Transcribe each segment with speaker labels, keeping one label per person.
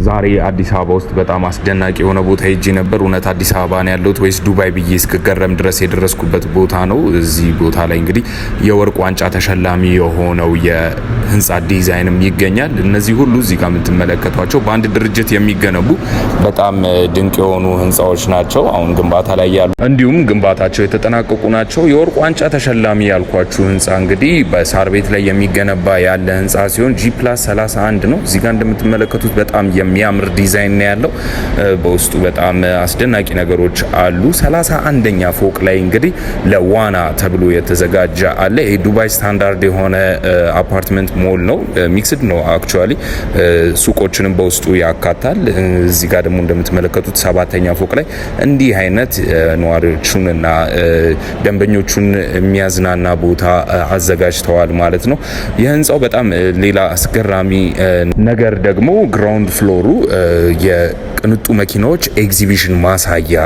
Speaker 1: ዛሬ አዲስ አበባ ውስጥ በጣም አስደናቂ የሆነ ቦታ ሄጄ ነበር። እውነት አዲስ አበባ ነው ያለሁት ወይስ ዱባይ ብዬ እስክገረም ድረስ የደረስኩበት ቦታ ነው። እዚህ ቦታ ላይ እንግዲህ የወርቅ ዋንጫ ተሸላሚ የሆነው የህንፃ ዲዛይንም ይገኛል። እነዚህ ሁሉ እዚህ ጋር የምትመለከቷቸው በአንድ ድርጅት የሚገነቡ በጣም ድንቅ የሆኑ ህንፃዎች ናቸው። አሁን ግንባታ ላይ ያሉ እንዲሁም ግንባታቸው የተጠናቀቁ ናቸው። የወርቅ ዋንጫ ተሸላሚ ያልኳችሁ ህንፃ እንግዲህ በሳር ቤት ላይ የሚገነባ ያለ ህንፃ ሲሆን G+31 ነው። እዚህ ጋር እንደምትመለከቱት በጣም የሚያምር ዲዛይን ነው ያለው። በውስጡ በጣም አስደናቂ ነገሮች አሉ። 31ኛ ፎቅ ላይ እንግዲህ ለዋና ተብሎ የተዘጋጀ አለ። ይሄ ዱባይ ስታንዳርድ የሆነ apartment mall ነው። Mixed ነው actually፣ ሱቆችንም በውስጡ ያካታል። እዚህ ጋር ደግሞ እንደምትመለከቱት ሰባተኛ ፎቅ ላይ እንዲህ አይነት ነዋሪዎቹን እና ደንበኞቹን የሚያዝናና ቦታ አዘጋጅተዋል ማለት ነው። የህንፃው በጣም ሌላ አስገራሚ ነገር ደግሞ ground floor ኡ የቅንጡ መኪናዎች ኤግዚቢሽን ማሳያ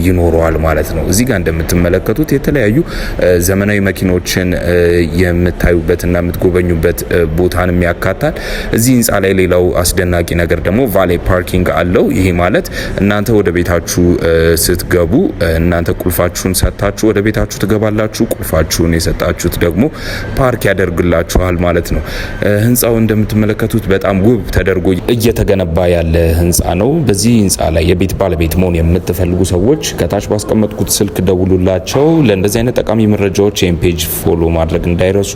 Speaker 1: ይኖረዋል ማለት ነው። እዚህ ጋር እንደምትመለከቱት የተለያዩ ዘመናዊ መኪኖችን የምታዩበትና የምትጎበኙበት ቦታንም ያካታል። እዚህ ህንፃ ላይ ሌላው አስደናቂ ነገር ደግሞ valet parking አለው። ይሄ ማለት እናንተ ወደ ቤታችሁ ስትገቡ እናንተ ቁልፋችሁን ሰጥታችሁ ወደ ቤታችሁ ትገባላችሁ። ቁልፋችሁን የሰጣችሁት ደግሞ ፓርክ ያደርግላችኋል ማለት ነው። ህንፃው እንደምትመለከቱት በጣም ውብ ተደርጎ እየተገነባ ያለ ህንፃ ነው። በዚህ ህንፃ ላይ የቤት ባለቤት መሆን የምትፈልጉ ሰዎች ከታች ባስቀመጥኩት ስልክ ደውሉላቸው። ለእንደዚህ አይነት ጠቃሚ መረጃዎች ይህን page follow ማድረግ እንዳይረሱ።